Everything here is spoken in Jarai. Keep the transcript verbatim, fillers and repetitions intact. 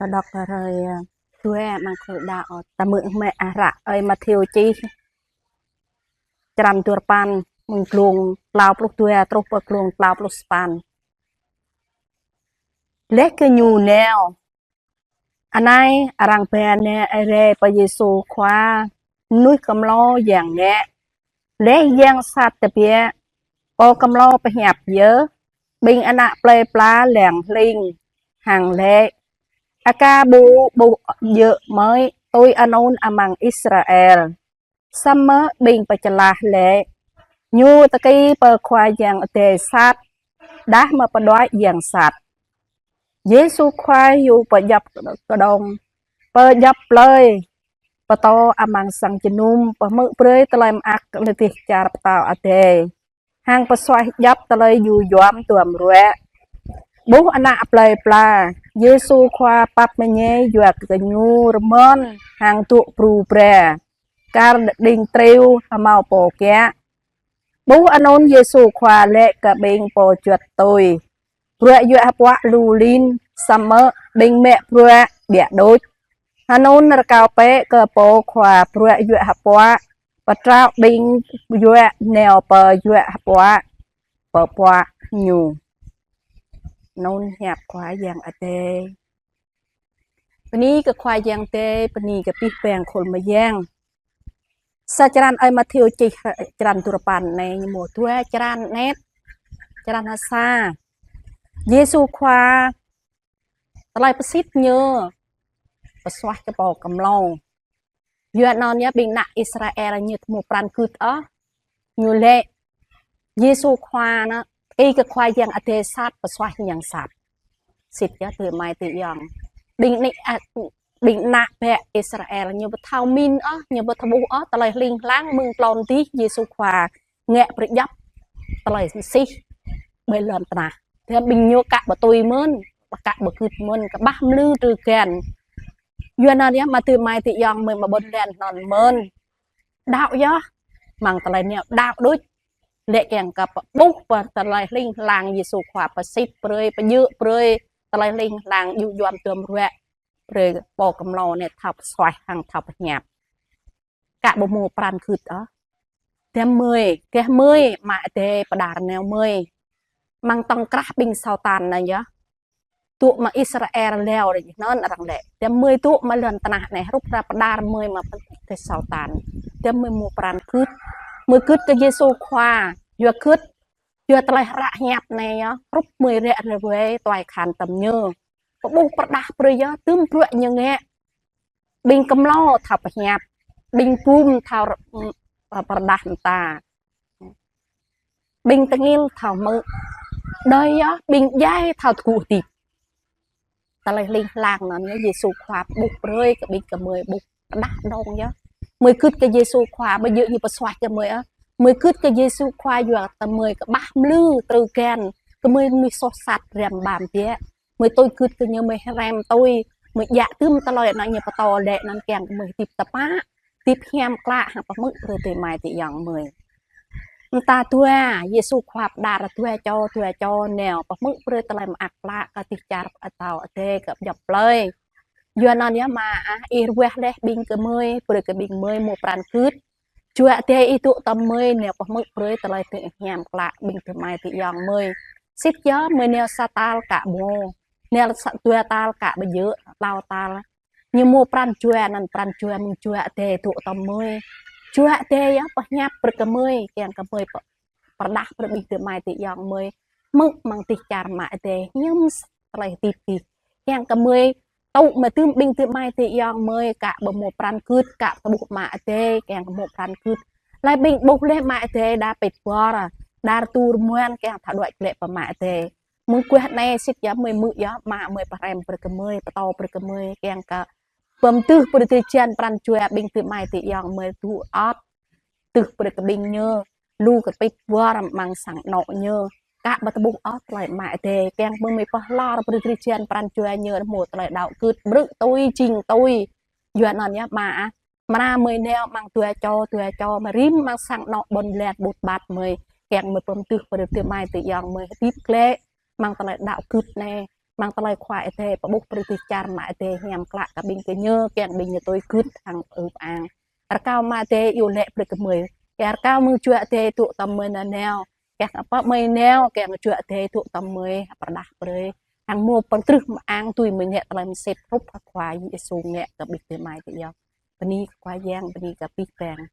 Ta đŏk hrơi, ơ, dua amăng khul đăo, ta hmư̆ mơ̆ng hră ơi Matthêô čih, črăn duarơpăn, mơ̆ng glông klâopluh dua truh pơ glông klâopluh sapăn. Laih kơ ñu nao, anai arăng ba nao rai pơ Yêsu Khua: Mơnuih kơmlô yang ngă, laih yang sat tơbiă, pô kơmlô pơhiăp yơh. Ƀing ană plơi pla lăng hling hăng laĭ: Aka ƀu ƀuh djơ̆ mơ̆i tui anŭn amăng Israel. Samơ̆ ƀing pơčơlah laĭ: Ñu tơki pơ Khua Yang Adai sat, dah mơ̆ pơđuaĭ yang sat. Yêsu Khua hyu pơdjŏp kơđông, pơdjŏp plơi, pơtô amăng sang jơnum, pơhmư̆ brơi tơlơi mơak kơ dêh čar pơtao adai, hăng pơsuaih djŏp tơlơi djru duăm duăm ruă. Ƀuh ană plơi pla, Yêsu Khua pap mơñai yua kơ gơñu rơmơn hăng dŏ bru bra, kar đing triu hơmâo pô kiă. Ƀuh anŭn Yêsu Khua laĭ kơ ƀing pô juăt tui: Bruă yuă hơpuă lu lin, samơ̆ ƀing mă bruă ƀiă đôč. Hơnŭn rơkâo bĕ kơ pô khua bruă yuă hơpuă, pơtrâo ƀing yuă nao pơ yuă hơpuă, pơpuă ñu. Anŭn hiăp Khua Yang Adai. Bơni kơ Khua Yang Adai, bơni kơ abih bang khul mơyang. Sa črăn ơi Matthêô čih črăn duarơpăn anai, ñu mơ̆ dua črăn anet, črăn ha sa. Yêsu Khua tơlơi pơsit ñu pơsuaih kơ pô kơmlô. Yua anŭn yơh ƀing ană Israel ñu ƀu mơ̆ pran gưt ôh. Ñu laĭ Yêsu Khua anŭn, tơki kơ Khua Yang Adai sat, pơsuaih yang sat. Sĭt yơh adơi amai adơi ayŏng. Ƀing ană, a, ƀing ană bă Israel ñu ƀu thâo min ôh, ñu ƀu thâo ƀuh ôh tơlơi hling hlang mơ̆ng tlôn dih Yêsu Khua ngă pơdjŏp tơlơi sĭt ƀơi lŏn tơnah. Tơdah ƀing ñu ka ƀu tui mơ̆n, ka ƀu gưt mơ̆n, kơƀah mlư trư gan. Yua anŭn yơh mơ̆ adơi amai adơi ayŏng mơi mơ̆ ƀôn lan anŭn mơ̆n. Đăo yơh, mơ̆ng tơlơi nao đăo đôč. Laĭ kiăng kơ pơƀuh pơ tơlơi hling hlang Yêsu Khua pơsit brơi, pơjơ̆ brơi, tơlơi hling hlang djru duăm duăm ruă, brơi pô kơmlô anai thâo pơsuaih hăng thâo pơhiăp. Ka ƀu mơ̆ pran gưt ôh. Tơdah mơi, kơ mơi, amai adai pơđar nao mơi. Mơ̆ng tŏng krah ƀing Satan anai yơh. Dŏ mơ̆ng Israel leo rai anŭn arăng laĭ. Tơdah mơi dŏ mơ̆ng lŏn tơnah anai, hrup hră pơđar mơi mơ̆ng tơlơi Satan. Tơdah mơi mơ̆ pran gưt. Mơi gưt kơ Yêsu Khua, yua gưt, yua tơlơi hră hiăp anai yơh, hrup mơi ră ruai tuai khan tơm ñu. Pơƀuh pơrơđah brơi yơh, tơm bruă ñu ngă. Ƀing kơmlô thâo pơhiăp, ƀing bum thâo r-, m-, pơrơđah mơta. Ƀing tơngil thâo hmư̆. Đơi yơh, ƀing djai thâo tơgŭ hơdip. Tơlơi hling hlang anŭn yơh Yêsu Khua pơƀuh brơi kơ ƀing gơmơi ƀuh pơrơđah đŏng yơh. Mơi gưt kơ Yêsu Khua ƀu djơ̆ ñu pơsuaih gơmơi ôh. Mơi gưt kơ Yêsu Khua yua tơlơi mơi kơƀah mlư trư gan, gơmơi mơnuih soh sat răm ƀăm biă. Mơi tui gưt kơ ñu mơi hrăm tui, mơi djă tơm tơlơi anŭn ñu pơtô laĭ anŭn kiăng kơ mơi hơdip tơpă, hơdip hiam klă hăng pơhmư̆ brơi adơi amai adơi ayŏng mơi. Mơta dua, Yêsu Khua pơđar dua čô, dua čô nao pơhmư̆ brơi tơlơi mơak klă kơ dêh čar pơtao adai kơ djŏp plơi. Yua anŭn yơh mơ̆ ah, ih ruah laih ƀing gơmơi, brơi kơ ƀing gơmơi mơ̆ pran gưt. Jua adai ih dŏ tơm mơi nao pơhmư̆ brơi tơlơi tơ hiam klă ƀing adơi amai adơi ayŏng mơi. Sĭt yơh mơi nao sa tal ka ƀu mơ̆. Nao sa dua tal ka ƀu djơ̆, klâo tal. Ñu mơ̆ pran jua anŭn pran jua mơ̆ng jua adai dŏ tơm mơi. Jua adai yơh pơhiăp brơi kơ mơi, kiăng kơ mơi pơ-, pơrơđah brơi ƀing adơi amai adơi ayŏng mơi. Hmư̆ mơ̆ng dêh čar Ama Adai, hiam s-, tơlơi hơdip dih. Kiăng kơ mơi tŭ mơ̆ tơm ƀing adơi amai adơi ayŏng mơi, ka ƀu mơ̆ pran gưt, ka tơƀuh Ama Adai, kiăng kơ mơ̆ pran gưt. Laih ƀing ƀuh laih Ama Adai đa pĭt bor, đa rơtu rơmuăn, kiăng thâo đuaĭ glaĭ pơ Ama Adai. Mơguah anai sĭt yơh mơi hmư̆ yơh, Ama mơi pơhrăm brơi kơ mơi, pơtô brơi kơ mơi, kiăng kơ pơm tưh brơi drơi jan pran jua ƀing adơi amai adơi ayŏng mơi dŏ ăt. Tưh brơi kơ ƀing ñu, lu kơ pĭt bor mơ̆ng sang anŏ ñu. Ka ƀu tơƀuh ôh tơlơi Ama Adai, kiăng mơi mơi pơhlor brơi drơi jan pran jua ñu, mơ̆ tơlơi đăo gưt, brư̆ tui, jing tui. Yua anŭn yơh Ama ah, amra mơi nao mơ̆ng dua čô, dua čô, mơi rĭm mơ̆ng sang anŏ ƀôn lan ƀut ƀat mơi, kiăng mơi pơm tưh brơi adơi amai adơi ayŏng mơi hơdip glaĭ, mơ̆ng tơlơi đăo gưt anai, Amăng tơlơi Khua Adai pơƀuh brơi dêh čar Ama Adai hiam klă kơ ƀing gơñu, kiăng ƀing ñu tui gưt hăng ư ang. Rơkâo Ama Adai iâu laĭ brơi kơ mơi. Kiăng rơkâo mơ̆ng jua Adai dŏ tơm mơi nanao. Kiăng pơ mơi nao, kiăng jua Adai dŏ tơm mơi pơrơđah brơi. Hăng mơ̆ pơtrưh mơ̆ng ang tui mơi ngă tơlơi mơsêh hrup hăng Khua Yêsu ngă kơ ƀing adơi amai adơi ayŏng. Bơni kơ Khua Yang, bơni kơ abih bang.